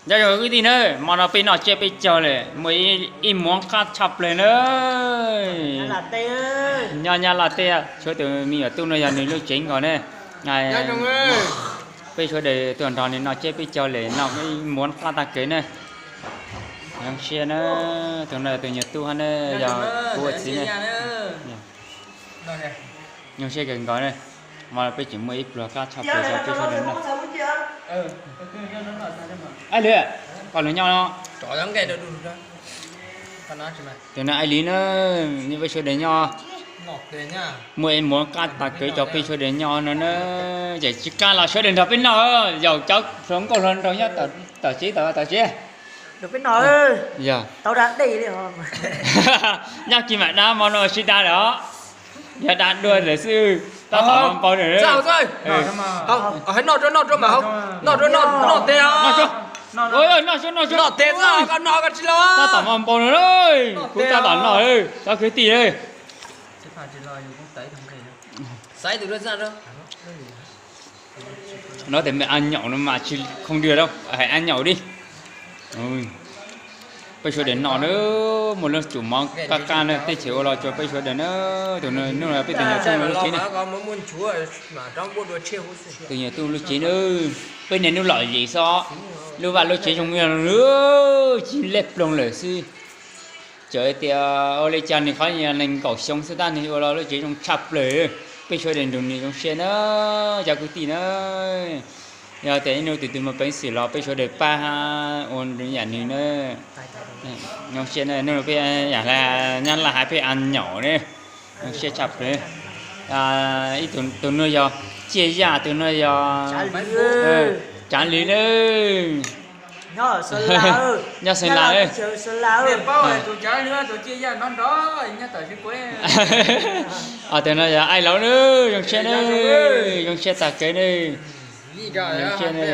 Nyob zoo kwv tij na, hmo no peb noj tsiab peb caug lawm, muaj ib muam qab tshaj plaws na. Nyob Nyab Laj teb, tshuav tus me nyuam tub no yog nws lub tsev nkaus ne. Peb sawv daws tuaj nrog nws noj tsiab peb caug lawm, noj ib muam qab tag kev na. Zoo siab na, tus no tus nyuam tub hab na, yog kuv ua txiv ne. Zoo siab kawg nkaus na, hmo no peb tseem muaj ib pluag qab tshaj plaws rau peb sawv daws noj. Aib Li, koj los nyob no. Tus no Aib Li na, peb sawv daws nyob. Muaj ib muam qab tag kev rau peb sawv daws nyob no na, ces tsis qab los sawv daws nrog peb noj, yaum cov hluas nkauj hluas nraug nyob tom tsev tom tsev. Yog, nyob kis mam dab, hmo no sib dab lawm os. Yog dab dua lawm xwb, tab tom npau npau na. Hais noj rau noj rau mas, noj rau noj, noj tes os. Noj tes os, koj noj koj tsis los. Tab tom npau npau na, kuv tab tom noj, cov kwv tij. Xaiv tus dua txaj rau. Nói tias mày ăn nhậu no mà chứ không được đâu, hãy ăn nhậu đi. Peb sawv daws noj na, muaj lub tsum mov qab qab na, tej tsev ua los rau peb sawv daws na. Tus no peb tus nyuam tub lub tsev na. Tus nyuam tub lub tsev na, peb niaj hnub lom zem xwb, lub vaj lub tsev zoo li no, tsis lej ploog lawm xwb. Txawm tias ua li cas nws qhov yog nees nkaum xyoo xwb tab nws ua los lub tsev zoo tshaj plaws. Peb sawv daws nrog nws zoo siab na, cov kwv tij na. Yog tias ib hnub tus twg muaj peev xwm los peb sawv daws pab ua yam nws na. Zoo siab na, hnub no peb yam hla nyab laj hais peb ăn nhậu ne. Zoo siab tshaj plaws. Ib tug, tus no yog Ciaj Yaj, tus no yog Tsav Lwm na. Nyob Xeev Las. Tus no yog Aib Lauv na, zoo siab na, zoo siab tag kev na. Zoo siab na.